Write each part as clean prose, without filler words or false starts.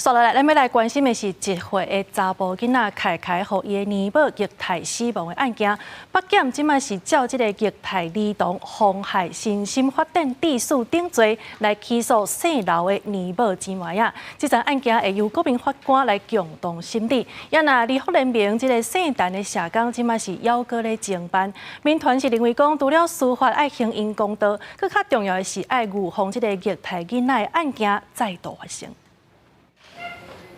紲落來，咱欲來關心的是1歲的查埔囡仔凱凱，予伊的奶母虐待死亡的案件。北檢這擺是照這个虐待兒童、妨害身心發展致死等罪來起訴姓劉的奶母姊妹仔。這樁案件會由國民法官來共同審理。也若兒福聯盟這个姓陳的社工，這擺是猶閣咧偵辦。民團是認為講，除了司法愛還𪜶公道，閣較重要的是愛預防這个虐待囡仔的案件再度發生。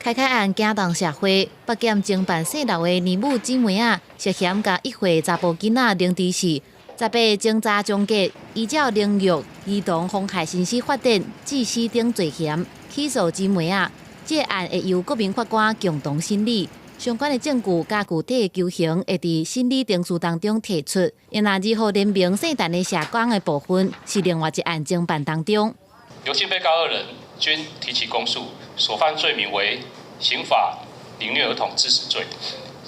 凱凱案驚動社會，北檢偵辦姓劉的奶母姊妹仔涉嫌共1歲查埔囡仔凌遲死，18偵查終結，依照凌虐兒童、妨害身心發展致死等罪嫌起訴姊妹仔。這個案會由國民法官共同審理，相關的證據佮具體的求刑會佇審理程序當中提出。若兒福聯盟姓陳的社工的部分是另外一案偵辦當中。劉姓被告二人均提起公訴，所犯罪名為刑法凌虐兒童致死罪、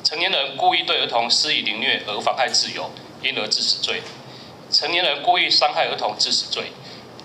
成年人故意對兒童施以凌虐而妨害自由，因而致死罪、成年人故意傷害兒童致死罪。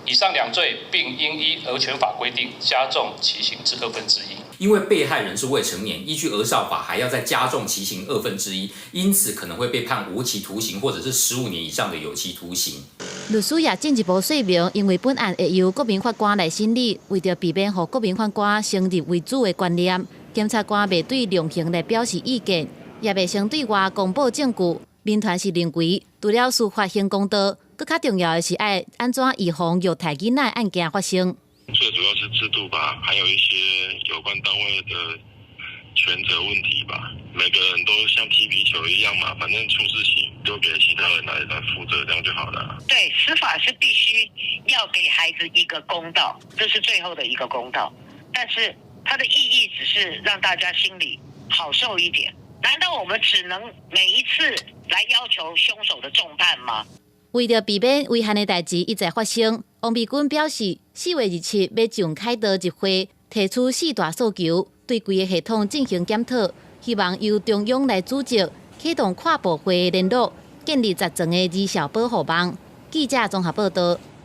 以上兩罪並應依兒權法規定加重其刑至1/2。因為被害人是未成年，依據兒少法還要再加重其刑1/2，因此可能會被判無期徒刑或者是15年以上的有期徒刑。律師也進一步說明，因為本案會由國民法官來審理，為著避免予國民法官先入為主的觀念，檢察官袂對量刑來表示意見，也袂先對外公布證據。民團是認為，除了司法還公道，閣較重要的是愛按怎預防虐待囡仔案件發生。最主要是制度吧，還有一些有關單位的權責問題吧。每個人都像踢皮球一樣嘛，反正出事情丟給其他人來負責，這樣就好了。對，司法是必須要給孩子一個公道，這是最後的一個公道。但是它的意義只是讓大家心裡好受一點。難道我們只能每一次來要求兇手的重判嗎？為著避免遺憾的代誌一再發生，王美君表示，4月27欲上凱道集會，提出四大訴求，對規个系統進行檢討，希望由中央來組織，啟動跨部會聯絡，建立十層的兒少保護網。記者綜合報道。